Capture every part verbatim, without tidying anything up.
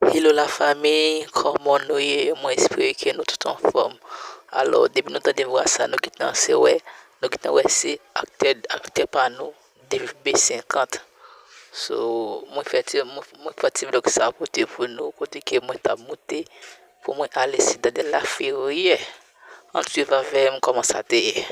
Hello la fanmi, kòman nou ye? Mwen espere ke nou tout anfòm. Alò, depi nou tande vwa sa, nou gentan se wè, nou gentan wè se aktè, aktè pa nou, Dave B senkant. So, mwen fè ti, mwen, mwen fè ti vlog sa pote pou nou, kote ke mwen t ap moute pou mwen ale Ciudad de la Feria. Ann swiv avè m kòman sa te ye.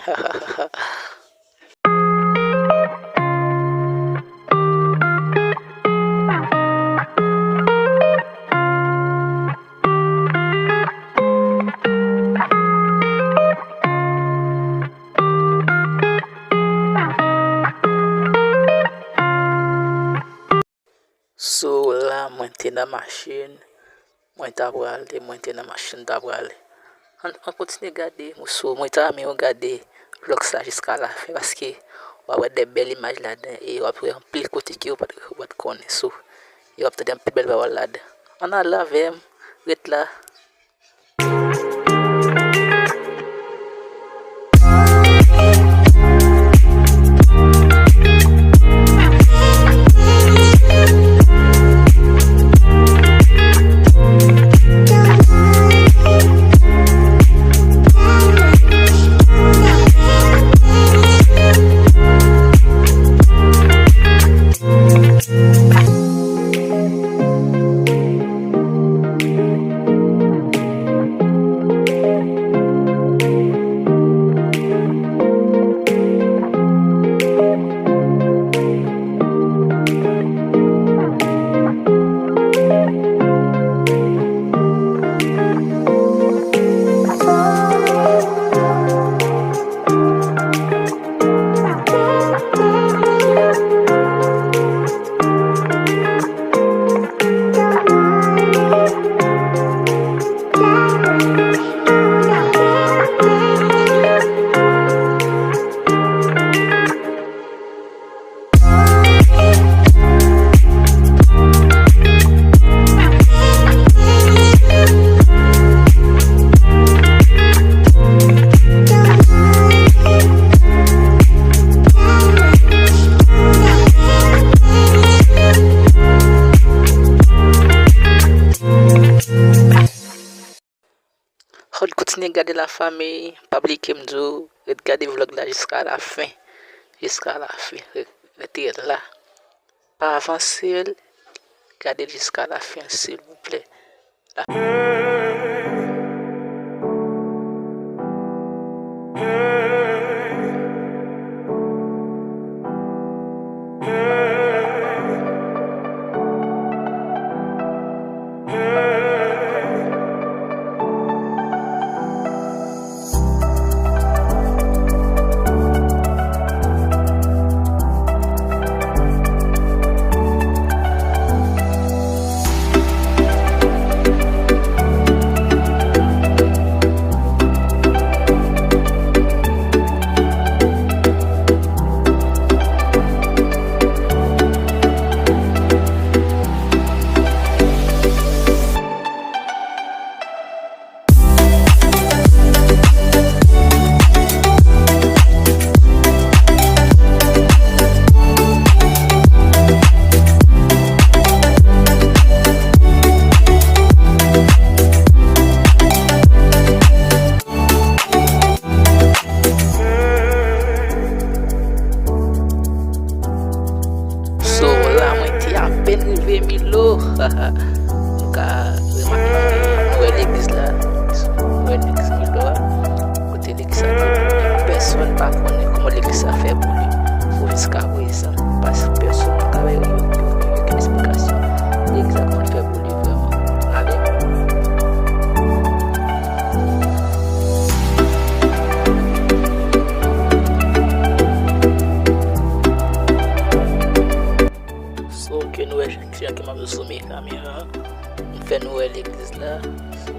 So la, mwen te nan machin, mwen ta prale, mwen te nan machin, ta prale. Ann, ann kontinye gade, so, mwen ta renmen w gade vlog sa jiska la fen, paske w ap wè de bèl imaj ladan e w ap wè anpil kote ke w pa t, w pa t konnen. So, e w ap tande anpil bèl pawòl ladan. Ann ale avè m, ret la. Ann kontinye gade la fanmi, pa bliye ke m di w, ret gade vlog la jiska la fen, jiska la fen, re-, rete la, pa avanse l, gade l jiska la fen silvouplè. So, la mwen te apèn rive Milo. Nou ka remake, nou wè legliz la. Nou wè legliz Milo a. Kote legliz sa te ye, pèsonn pa konnen kòman legliz sa fè boule. Pou jiska prezan, pas pèsonn pa ka bay yo, yo, yo, yo okenn esplikasyon. Legliz la kòman fè boule vrèman. Ale. So, ke nou wè jan, jan ke m ap zoome kamera, m fè nou wè legliz la. So,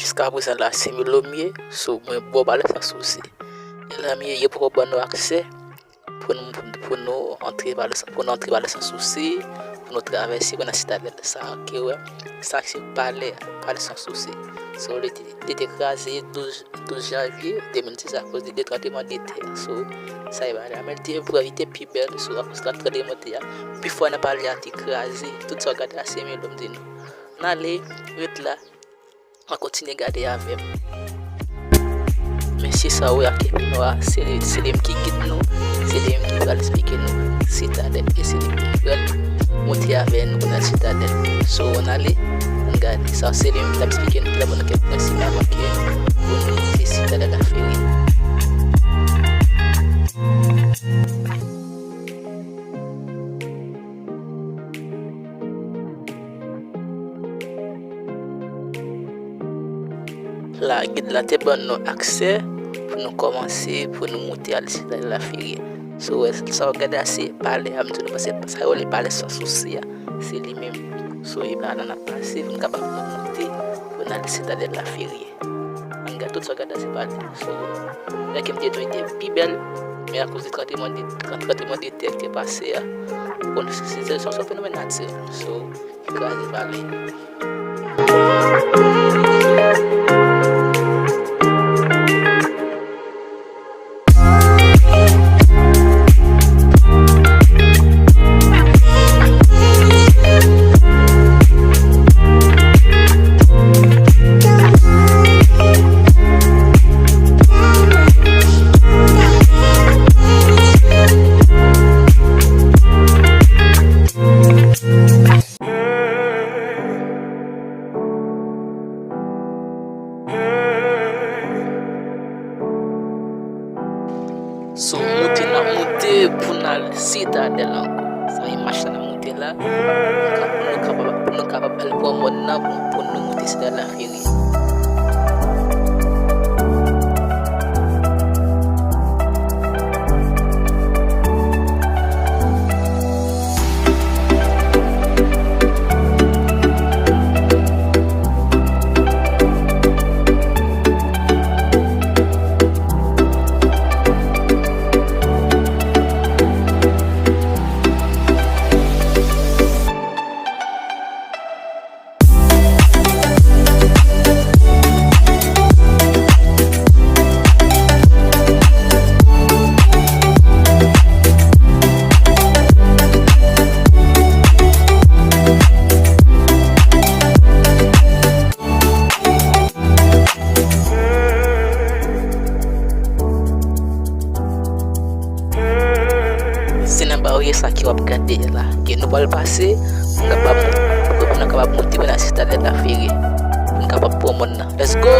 Jiska prezan la, se Milo m ye, so mwen bò Palè San Sousi. E la m ye, yo poko ban nou aksè pou nou, pou nou antre Palè San, pou nou antre Palè San Sousi, pou nou travèse, pou n al Sitadèl. Sa ke wè, sa se palè, Palè San Sousi. So, li te, li te kraze douz, douz janvye de mil diz akoz de tranbleman de tè. So, sa e palè a. Men li te vrè, li te pi bèl, so, akoz tranbleman de tè a. Pi fò nan palè a te kraze. Tout sa w gade a, se Milo m di nou. N ale, ret la. An kontinye gade avè m. Mesye sa w wè ak kepi nwa, se li, se li menm ki gid nou, se li menm ki pral esplike nou Sitadèl, e se li menm ki pral monte avè nou pou n al Sitadèl. So, ann ale, ann gade. Sa se li menm ki t ap esplike nou, ki t ap ban nou kèk prensip avan ke pou nou monte Sitadèl Laferye. La, gid la te ban nou aksè pou nou kòmanse, pou nou moute al Sitadèl Laferye. So, wè, sa w gade a, se palè a, m di nou, paske sa yo rele Palè San Sousi a, se li menm. So, e la, la n ap pase, pou nou kapab moute, pou n al Sitadèl Laferye. Ann gade tout sa w gade a, se palè. So, lè ke m te tou, li te pi bèl, men akoz de tranbleman de, tran-, tranbleman de tè ki te pase a, bon, se, se, se, se yon fenomèn natirèl. So, kraze palè. So, moute n ap moute pou n al Sitadèl ankò. Sa e mach la n ap moute la. Pou nou kapab, pou nou kapab al pran mòn nan pou, pou nou moute Sitadèl Laferye. Se nan baryè sa ke w ap gade la ke nou pral pase, pou nou kapab, pou nou kapab moute pou n al Sitadèl Laferye, pou nou kapab pran mòn nan. Let's go!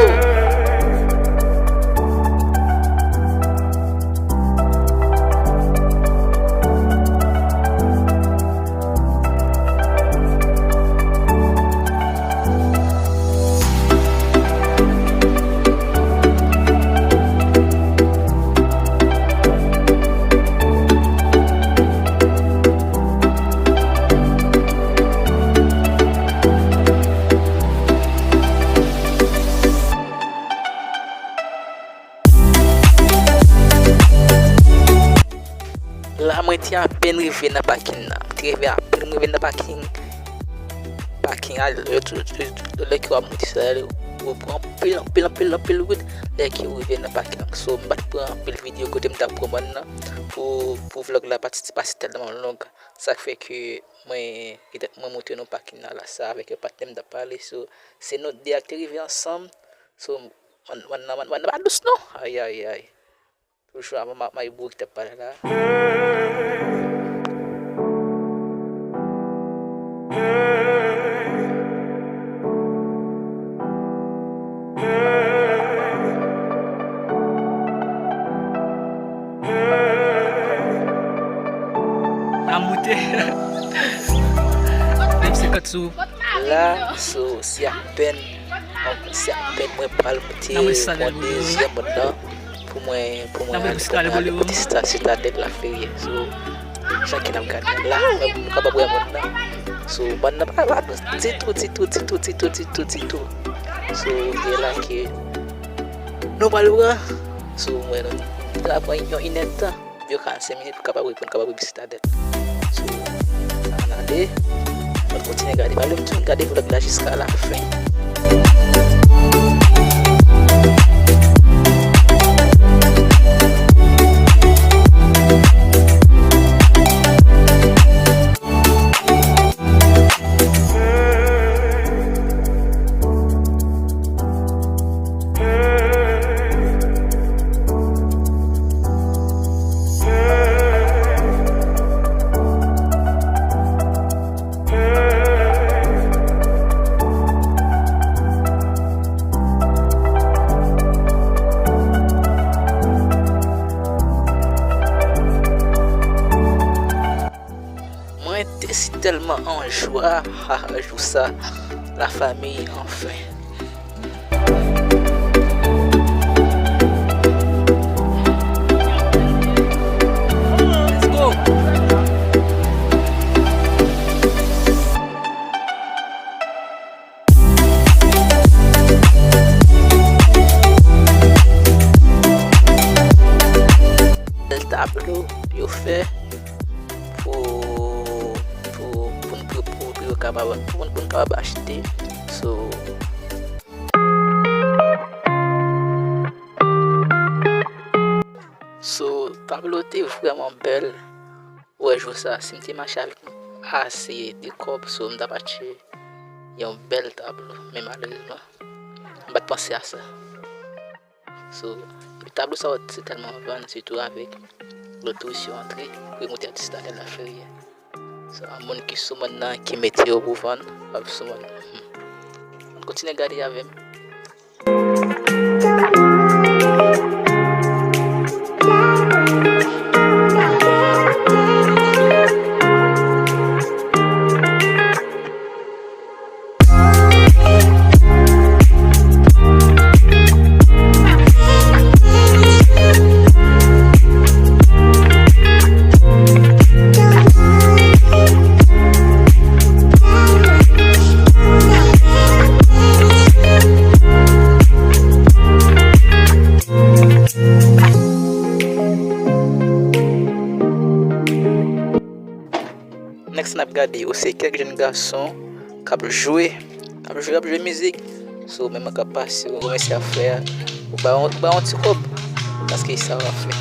La, mwen te apèn rive nan pakin nan. Mwen te rive apèn rive nan pakin, pakin a, lè, lè, lè, lè ke w ap moute sa, ou pran anpil, anpil, anpil, anpil wout lè ke w rive nan pakin nan. So, m pa t pran anpil videyo kote m t ap pran mòn nan pou, pou vlòg la pa t, pa t tèlman long. Sa k fè ke mwen, mwen montre nou pakin nan la sa avèk yon patnè m t ap pale. So, se nou de a k te rive ansanm. So, mòn, mòn nan, mòn, mòn nan pa dous non. Ay, ay, ay. Toujou avan ma-, Mayi Bourik t ap pale la. N a moute. Menm senkant sou. La, so, se apèn, se apèn mwen pral moute yon dezyèm mòn nan. Pou mwen, pou mwen al, pou mwen al moute Sitadèl Laferye. So, jan ke n ap gade la, nou kapab wè mòn nan. So, mòn nan pa, pa dous ditou, ditou, ditou, ditou, ditou, ditou. So, se la ke nou pral pran. So, mwen, nou ta pran yon inèdtan, yon karannsenk minit pou kapab reponn, kapab rive Sitadèl. So, ann ale, ann kontinye gade. Pa bliye pou nou gade vlòg la jiska la fen. Mwen te si tèlman an jwa, a, jou sa, la famiy, anfen. Let's go! Bèl tablo yo fè pou, pou, pou n, pou, pou, pou yo kapab, pou n, pou n kapab achte. So, so, tablo te vrèman bèl. Ou wè, jou sa, si m te mache avèk ase de kòb, so, m t ap achte yon bèl tablo. Men malerezman, m pa t panse a sa. So, tablo sa yo se tèlman vann, sitou avèk lotoris yo antre, pou yo monte Sitadèl Laferyè. So, a moun ki sou mòn nan, ki mete yo pou vann, ap sou mòn. Hmm. Kontinye gade avè m. Next n ap gade yo se kèk jèn gason k ap jwe, k ap jwe, k ap jwe mizik. So, menm an ka pase, ou remèsye a frè a, ou ba yon, ou ba yon ti kòb, paske sa w ap fè.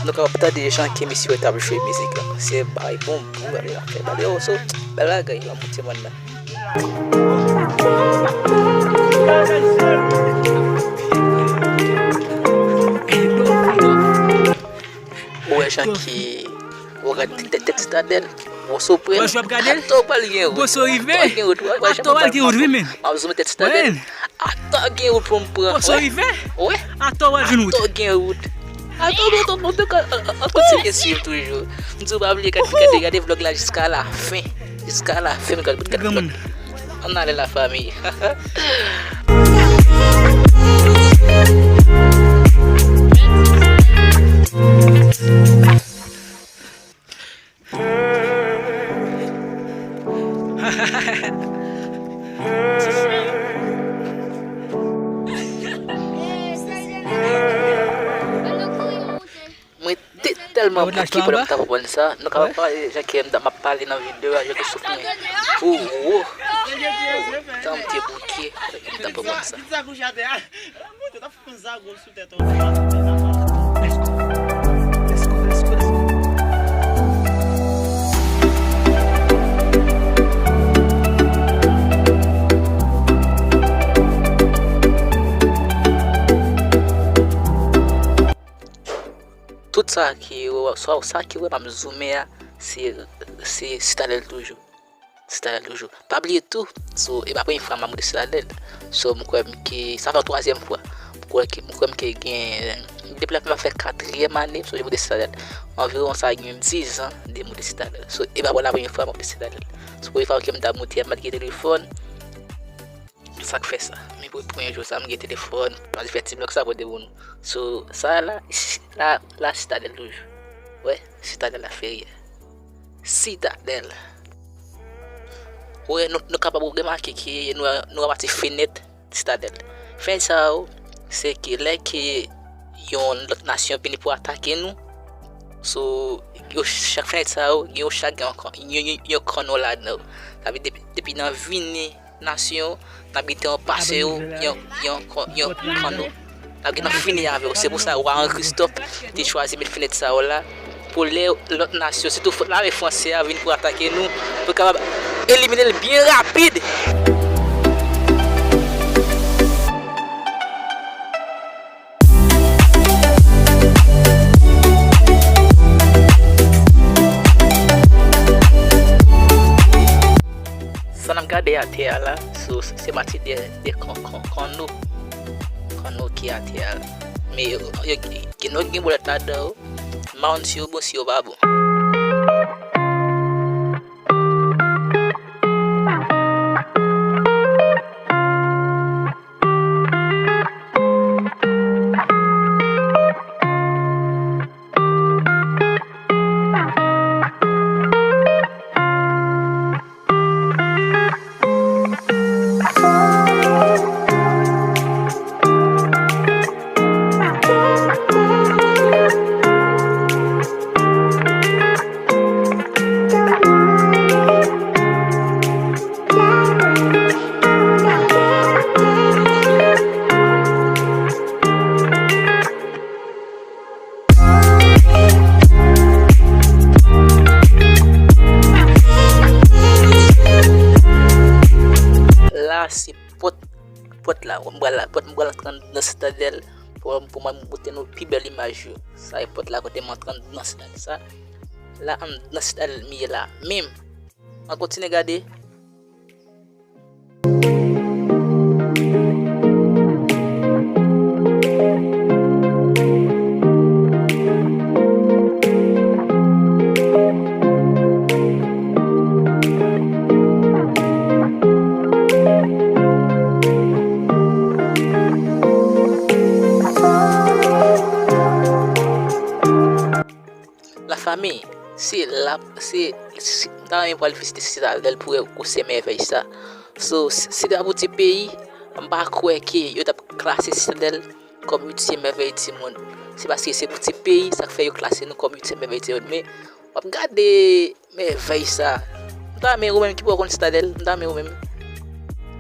Nou kapab tande jan ke misye yo t ap jwe mizik la. Se bay bonbon, bay afè, bay yo, so, bèl bagay, la monte mòn nan. Ou wè jan ki, ou gade tèt, tèt Sitadèl, Boso pran. Wè, w ap gade? Atò pral gen wout. Boso rive. Atò gen wout. Atò pral gen wout, wi, men. M ap zoome tèt Sitadèl. Atò gen wout pou m pran. Boso rive. Wè. Atò pral gen wout. Atò gen wout. Atò, atò, atò, atò, atò, kontinye swiv toujou. M di w pa bliye gade, gade, gade vlòg la jiska la fen. Jiska la fen, gade, gade vlòg. Ann ale la famiy. Mwen te tèlman bouke pandan m t ap aprann sa. Nou kapab pale jan ke m t ap, m ap pale nan videyo a, jan ke souf mwen. Ou, ou. Tan m te bouke, m t ap aprann sa. Let's go. Let's go, let's go, let's go. Tout sa ki, sa, sa ki wè m ap zoume a, se, se Sitadèl toujou. Sitadèl toujou. Pa bliye tou, so, e pa premye fwa m ap monte Sitadèl. So, m kwè m ke, sa fè twazyèm fwa. M kwè ke, m kwè m ke gen, depi lè m ap fè katriyèm ane, so, m monte Sitadèl. Anviwon sa gen dizan de monte Sitadèl. So, e pa pou la premye fwa m monte Sitadèl. So, premye fwa ke m t ap monte a, m pa t gen telefòn. Sa k fè sa. Men pou premye jou sa, m gen telefòn, m al fè ti vlòg sa pote pou nou. So, sa la, la, la Sitadèl toujou. Wè, Sitadèl Laferyè. Sitadèl. Ou wè, nou, nou kapab remake ke nou, nou ranmase fenèt Sitadèl. Fenèt sa yo, se ke lè ke yon lòt nasyon vini pou atake nou, so, yo, chak fenèt sa yo, yo chak gen yon kan-, yon, yon, yon kanno ladan yo. Sa vle di depi, depi nan vini nasyon, n ap gentan pase yo, yon, yon, yon kanno. N ap gentan fini avè yo. Se pou sa wa Henri Christophe te chwazi met fenèt sa yo la. Pou lè lòt nasyon, sitou lame fransè a vin pou atake nou, pou kapab elimine l byen rapid. Sa n ap gade atè a la, so, se pati de, de kan-, kan-, kanno. Kanno ki atè a la. Men yo, yo, gen, gen bòlèt ladan yo. M pa konn si yo bon, si yo pa bon. La se pòt, pòt la, m pral la, pòt, m pral antre anndan Sitadèl pou, pou mwen montre nou pi bèl imaj yo. Sa e pòt la kote m antre anndan Sitadèl sa. La anndan Sitadèl m ye la menm. An kontinye gade. Lafanmi, se la, se, se, m ta renmen pral vizite Sitadèl pou wè gwosè mèvèy sa. So, si, si ta pou ti peyi, m pa kwè ke yo t ap klase Sitadèl kòm uityèm mèvèy di mond. Se paske se pou ti peyi, sa k fè yo klase nou kòm uityèm mèvèy di mond. Men, w ap gade mèvèy sa. M ta renmen ou menm ki poko konn Sitadèl, m ta renmen ou menm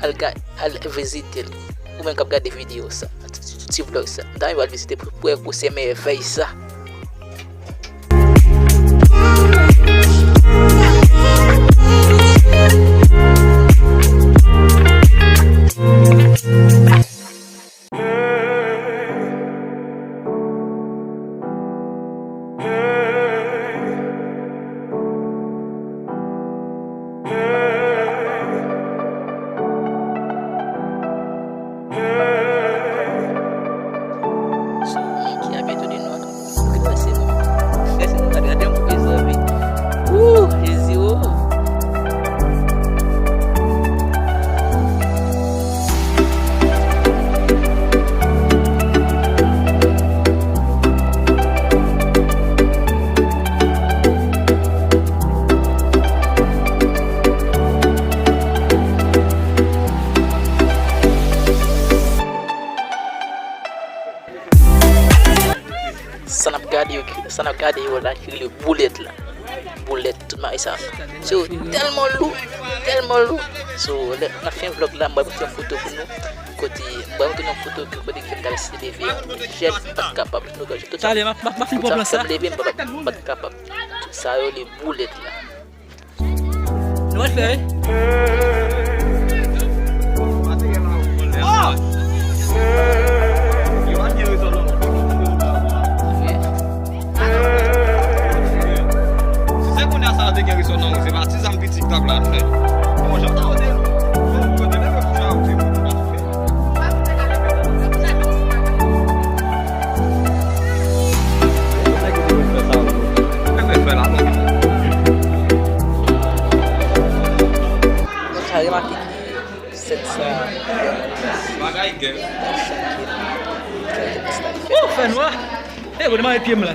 al ga-, al vizite l. Ou menm k ap gade videyo sa, ti, ti, ti vlòg sa. M ta renmen w al vizite pou, pou wè gwosè mèvèy sa. Ki ap etone nou an tou. Gade se nou. Gade se nou, gade, gade yon move zanmi. Wouh, Jezi, oh. Sa n ap gade yo, sa n ap gade yo la ki rele boulèt la. Boulèt, tout bagay sa. So, tèlman lou, tèlman lou. So, lè n ap fè yon vlòg la, m bay yon foto pou nou. Kote, m bay yon foto ki kote ki fè m ta leve yon jèn, m pa t kapab. Nou gade tout sa. Talè, m ap, m ap, m ap fin pran plan sa. Fè m leve, m pa t, m pa t kapab. Sa yo rele boulèt la. Nou pral fè, wi. Si se kounye a sa te gen rezon non, se pa ti zam pitit k t ap la fè. Bon, jan ta yo te, yo te leve pou sa, yo te, yo te fè. Sa remake ki sèt sa. Bagay gen. Ou fè nwa. E, kote mare pye m la.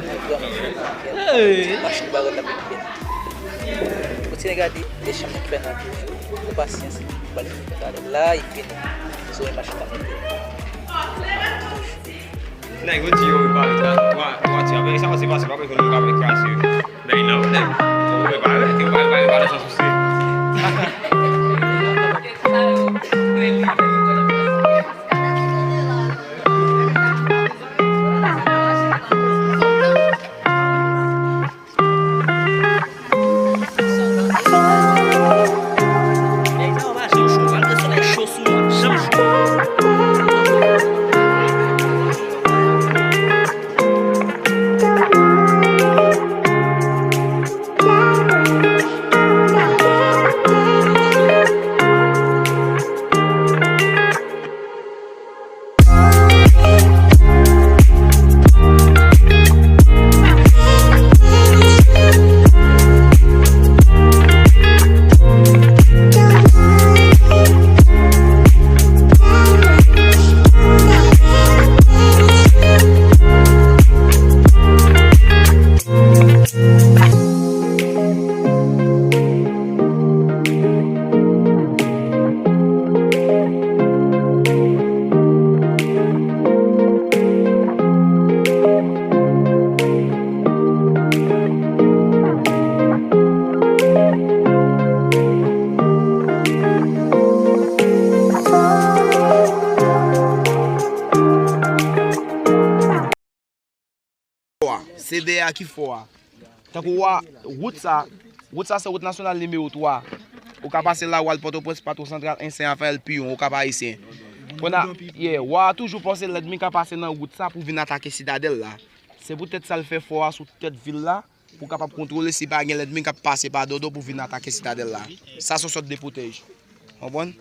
Hey. Machin baron nan pye. Kontinye gade, de chanm ki fè nan toujou. Fè pasyans, li pral fini talè. La, li fini. Sou imaj kamera. Nèg yo di yo, yo pa wè, wa, wa, ti, apre sa, se pase, pa wè ke moun ka wè kraze. Nèg nan, nèg. Yo pa wè, yo pa, yo pa, yo pa nan sans ou se. Fò a. Se dèyè a ki fò a. Tankou wa, wout sa, wout sa se wout nasyonal nimewo twa. Ou ka pase la, w al Pòtoprens, Patwon Santral, Ensen, Rafayèl, Piyon, Okap Ayisyen. Konn a, yeah, wa toujou panse lènmi ka pase nan wout sa pou vin atake Sitadèl la. Se poutèt sa l fè fò a sou tèt vil la, pou kapab kontwole si pa gen lènmi k ap pase pa dòdò pou vin atake Sitadèl la. Sa se yon sòt de pwotèj. Konprann?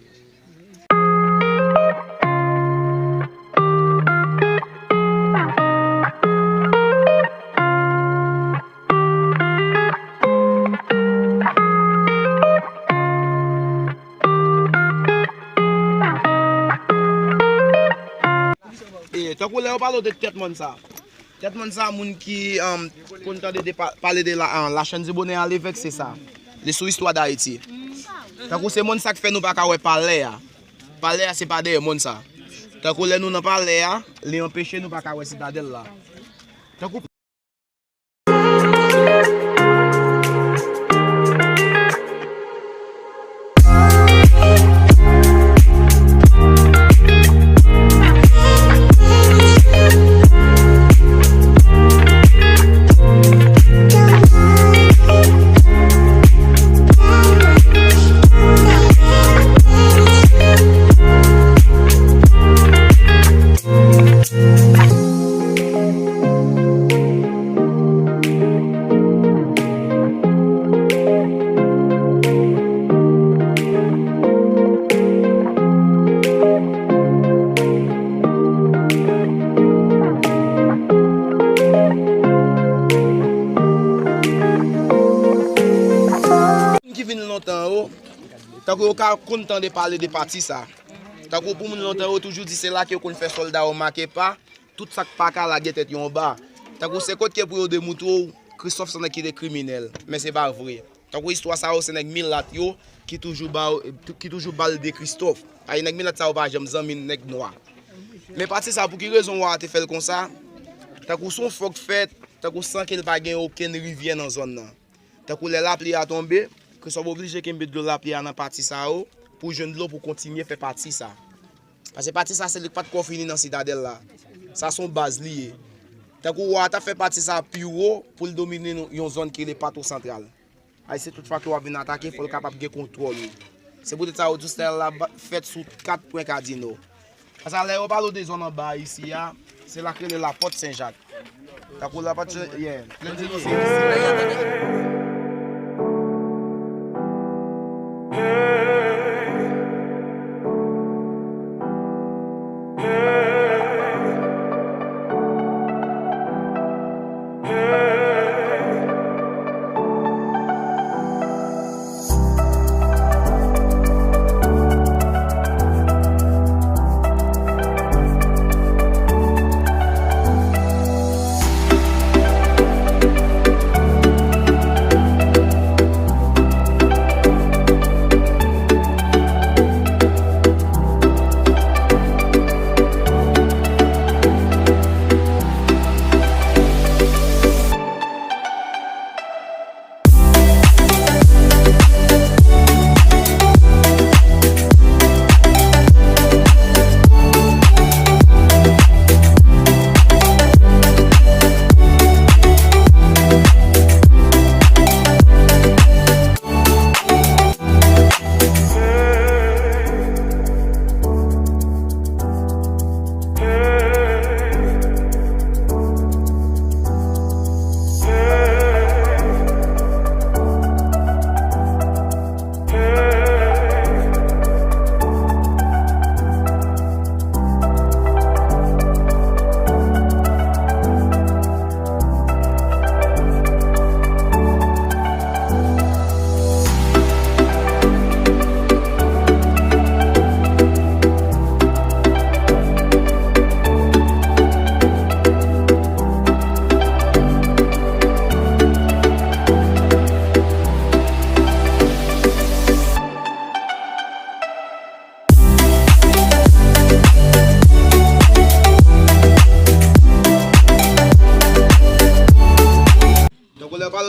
E, tankou lè yo pale w de tèt mòn sa. Tèt mòn sa, moun ki, um, konn tande de pa-, pale de la, ah, la chaîne du bonheur à l'évêque, se sa. Li sou istwa Dayiti. Tankou se mòn sa k fè nou pa ka wè palè a. Palè a se pa dèyè mòn sa. Tankou lè nou nan palè a, li anpeche nou pa ka wè Sitadèl la. Tankou Ki vin lontan yo, tankou yo ka konn tande pale de pati sa. Tankou pou moun lontan yo toujou di se la ke yo konn fè sòlda yo make pa, tout sa k pa ka lage tèt yo anba. Tankou se kot ke pou yo demoutre w, Christophe se nèg ki te kriminèl, men se pa vre. Tankou istwa sa yo, se nèg milat yo ki toujou ba, ki toujou ba l de Christophe. Paske nèg milat sa yo pa janm zanmi nèg nwa. Men pati sa, pou ki rezon wa a te fè l konsa? Tankou se yon fò k fèt, tankou san ke l pa gen okenn rivyè nan zòn nan. Tankou lè lapli a tonbe, Christophe oblije kenbe dlo lapli a nan pati sa yo pou jwenn dlo pou kontinye fè pati sa. Paske pati sa se li k pa t ko fini nan Sitadèl la. Sa se yon baz li ye. Tankou wa a t ap fè pati sa pi wo pou l domine yon, yon zòn ki rele Patwon Santral. Ay, se tout fwa ke w ap vin atake, fò l kapab gen kontwòl ou. Se poutèt sa yo di style la ba-, fèt sou kat pwen kadino. Paske lè yo pale w de zòn anba isi a, se la k rele Lapòt Sen Jak. Tankou Lapòt Sen, yeah. Lè di nou se isi.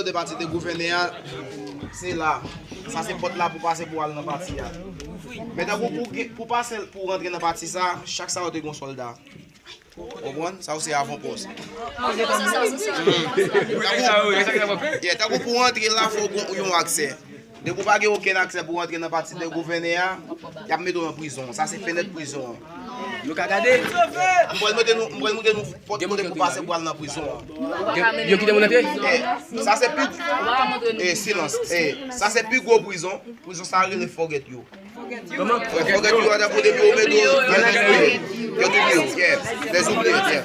De pati de gouvènè a, se la. Sa se pòt la pou pase pou al nan pati a. Men tankou pou, pou pase, pou rantre nan pati sa, chak sa yo te gon sòlda. Konprann? Sa yo se avan pòs. Tankou, yeah, tankou pou rantre la, fò w gon yon aksè. Depi w pa gen okenn aksè pou rantre nan pati de gouvènè a, y ap mete w nan prizon. Sa se fenèt prizon an. Nou ka gade. M pral montre nou, m pral montre nou pòt kote pou pase pou al nan prizon an. Yo kite moun antre? Eh, sa se pi, eh, silans. Eh, sa se pi gwo prizon. Prizon sa rele Forget You. Kòman? Forget You, atè pou depi ou mete w, yo touye w, yeah, les oubliés, yeah.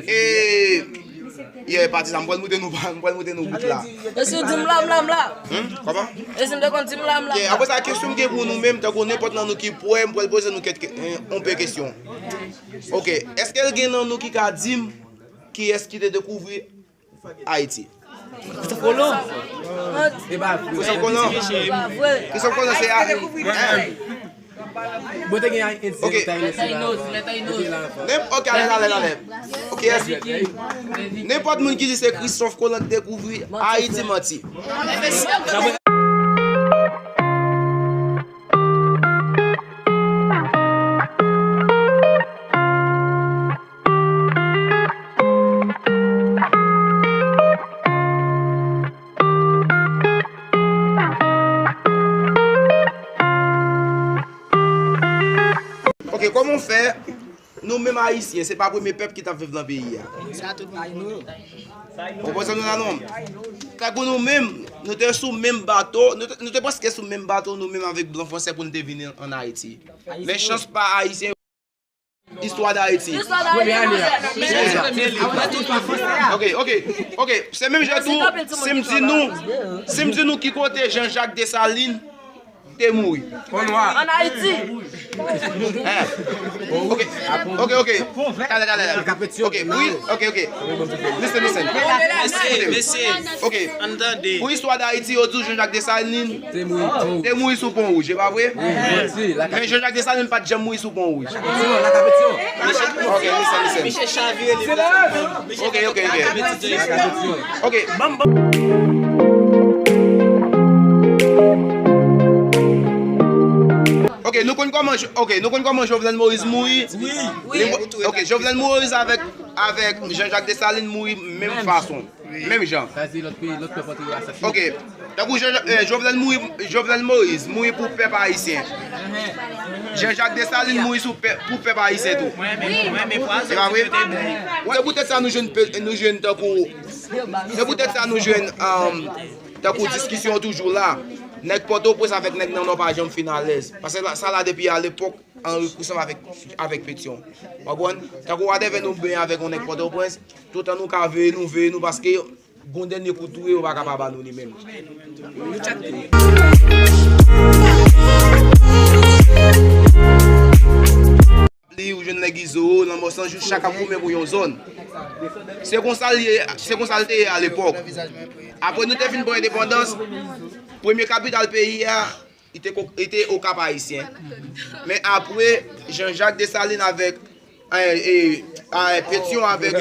E, yeah, pati sa, m pral montre nou, m pral montre nou bout la. E si w di m la, m la, m la? Hmm? Kòman? E si m te konn di m la, m la, m la? Yeah, apre sa, kesyon m gen pou nou menm, tankou nenpòt nan nou ki prè, m pral poze nou kèk, eh, yon pe kesyon. Ok, èske l gen nan nou ki ka di m kiyès ki te dekouvri Ayiti? Christophe Colomb. Christophe Colomb. Christophe Colomb, se a. Mwen te gen Ayiti, ok. Nenpòt, ok, alèz, alèz, alèz. Ok, èske nenpòt moun ki di se Christophe Colomb ki dekouvri Ayiti, manti. Ok, kòman w fè? Nou menm Ayisyen, se pa premye pèp ki t ap viv nan peyi a. Sa tout bay nou. Ou konprann sa nou la non? Tankou nou menm, nou te sou menm bato, nou te, nou te prèske sou menm bato nou menm avèk blan fransè pou nou te vin ann Ayiti. Men chans pa Ayisyen, istwa d Ayiti. Premye ane a. Ok, ok, ok. Se menm jan tou, si m di nou, si m di nou ki kote Jean Jacques Dessalines te mouri. Ann Ayiti. Eh. Ok, ok, ok. Talè, talè, talè. Ok, wi, ok, ok. Listen, listen. Mesye, mesye. Ok. Ann tande. Pou istwa d Ayiti, yo di w Jean Jacques Dessalines te mouri sou Pon Wouj, e pa vre? Men Jean Jacques Dessalines pa t janm mouri sou Pon Wouj. Ok, listen, listen. Ok, ok, ok. Ok, banm, banm. Ok, nou konn kòman, ok, nou konn kòman Jovenel Moïse mouri? Wi. Ok, Jovenel Moïse avèk, avèk Jean Jacques Dessalines mouri menm fason. Menm jan. Sa di lòt peyi, lòt pèp antre yo asasinen. Ok. Tankou Jean, eh, Jovenel mouri, Jovenel Moïse mouri pou pèp ayisyen. Jean Jacques Dessalines mouri sou pèp, pou pèp ayisyen tou. Se pa vre? Se poutèt sa nou jwenn, nou jwenn tankou, se poutèt sa nou jwenn, um, tankou diskisyon toujou la. Nèg Pòtoprens avèk nèg nan Nò pa janm fin alèz. Paske sa la depi alepòk Henri Christophe avèk, avèk Pétion. W konprann? Tankou whatever nou benyen avèk yon nèg Pòtoprens, toutan nou ka veye nou, veye nou, paske gon dènye kout tou yo pa ka pa ba nou li menm. Li, ou jwenn nèg Izo, Lanmò San Jou, chak ap goumen pou yon zòn. Se konsa l ye, se konsa l te ye alepòk. Apre nou te fin pran endepandans, premye kapital peyi a, li te ko-, li te Okap Ayisyen. Men apre, Jean Jacques Dessalines avèk, eh, eh, eh, Pétion avèk,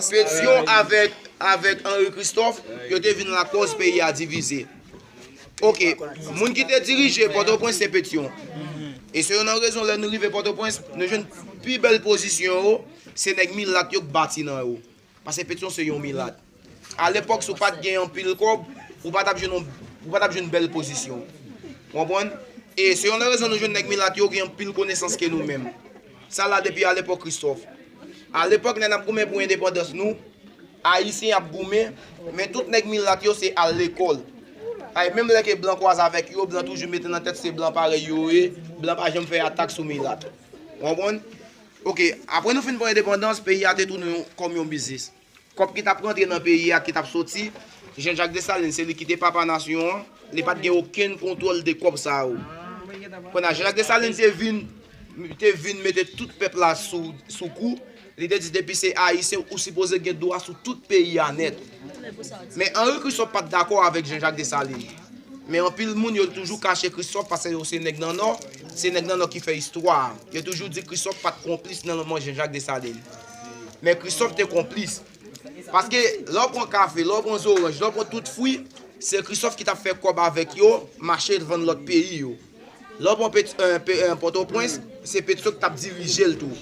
Pétion avèk, avèk Henri Christophe, yo te vin lakòz peyi a divize. Ok, moun ki te dirije Pòtoprens se Pétion. E se youn nan rezon lè nou rive Pòtoprens, nou jwenn pi bèl pozisyon yo, se nèg milat yo k bati nan yo. Paske Pétion se yon milat. Alepòk, si w pa t gen anpil kòb, ou pa t ap jwenn yon, ou pa t ap jwenn bèl pozisyon. Ou konprann? E se youn nan rezon nou jwenn nèg milat yo gen anpil konesans ke nou menm. Sa la depi alepòk Christophe. Alepòk, lè n ap goumen pou endepandans nou, Ayisyen ap goumen, men tout nèg milat yo se al lekòl. Ay, menm lè ke blan kwaze avèk yo, blan toujou mete nan tèt se blan parèy yo ye, blan pa janm fè atak sou milat. Ou konprann? Ok, apre nou fin pran endepandans, peyi a te tounen yon, kòm yon biznis. Kòb ki t ap rantre nan peyi a, ki t ap soti, Jean Jacques Dessalines, se li ki te papa nasyon an, li pa t gen okenn kontwòl de kòb sa yo. Kounye a, Jean Jacques Dessalines te vin, te vin mete tout pèp la sou, sou kou, li te di depi se Ayisyen, ou sipoze gen dwa sou tout peyi a nèt. Men Henri Christophe pa t dakò avèk Jean Jacques Dessalines. Men anpil moun yo toujou kache Christophe paske yo se nèg nan Nò, se nèg nan Nò ki fè istwa a. Yo toujou di Christophe pa t konplis nan lanmò Jean Jacques Dessalines. Men Christophe te konplis. Paske lè w pran kafe, lè w pran zoranj, lè w pran tout fwi, se Christophe ki t ap fè kòb avèk yo, mache vann lòt peyi yo. Lè w pran Pòtoprens, se Petion ki t ap dirije l tou.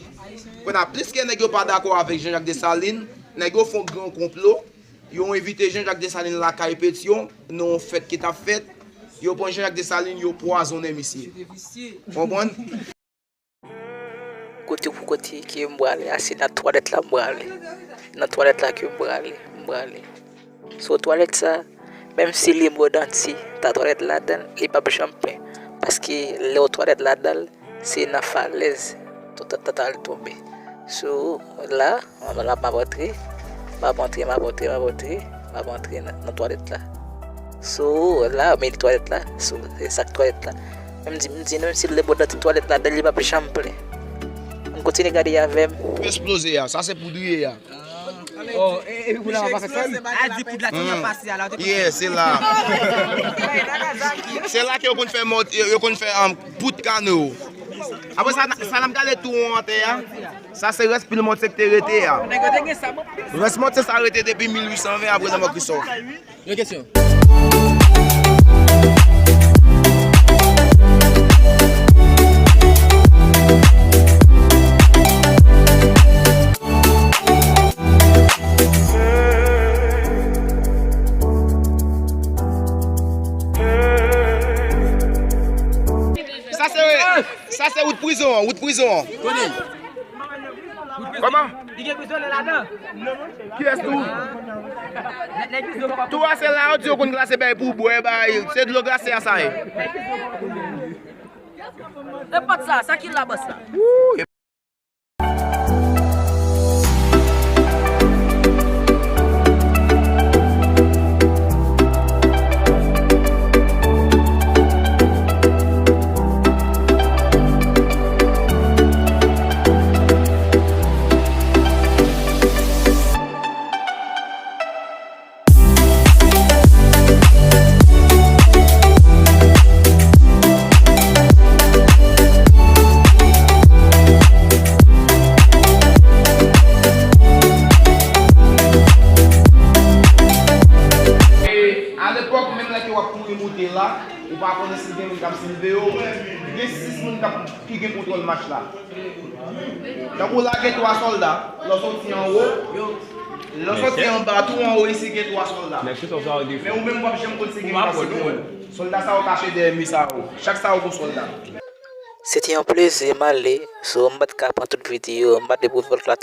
Kounye a, pliske nèg yo pa dakò avèk Jean Jacques Dessalines, nèg yo fè yon gran konplo, yo envite Jean Jacques Dessalines lakay Petion, nan yon fèt ki t ap fèt, yo pran Jean Jacques Dessalines, yo pwazonnen misye. Konprann? Kote pou kote ke m prale a, se nan twalèt la m prale. Nan twalèt la ke m prale, m prale. So twalèt sa, menm si li bò danti, ta twalèt ladan l, li p ap janm plen. Paske lè w twalèt ladan l, se nan falèz tata al tonbe. So la, m ap antre, m ap antre, m ap antre, m ap antre, m ap antre nan twalèt la. So la, men li twalèt la, so se sak twalèt la. Men m di, m di nou, si l bò danti twalèt la, li p ap janm plen. Ann kontinye gade avè m. Pou eksploze a, sa se poudriye a. Oh, e, epi pou la pa fè sa. A di poud la ti nan pase a la. Yeah, se la. Se la ke yo konn fè mòd, yo konn fè um, poud kano. Apre sa, sa n ap gade tou an tè a. Sa se rès pil mòd se ki te rete a. Rès mòd se sa rete depi mil uit san ven apre lanmò Christophe. Yon kesyon. Sa se, sa se wout prizon an, wout prizon an. Kòman? Li gen prizon nan ladan. Kiyès tou? Tou a se la yo di yo konn glase bay pou bwè bay. Se dlo glase a sa ye. E pòt sa, sa ki la bòs la? E alepòk, menm lè ke w ap kouri moute la, ou pa konnen si gen moun k ap silve yo, gen sis moun k ap ki gen kontwòl mach la. Tankou la gen twa sòlda, lè w soti anwo, lè w soti anba tou anwo isi gen twa sòlda. Men ou menm w ap janm konn si gen pase moun. Sòlda sa yo kache dèyè mi sa yo. Chak sa yo gon sòlda. Se te yon plezi m ale, so m pa t ka pran tout videyo, m pa t le pou vlog la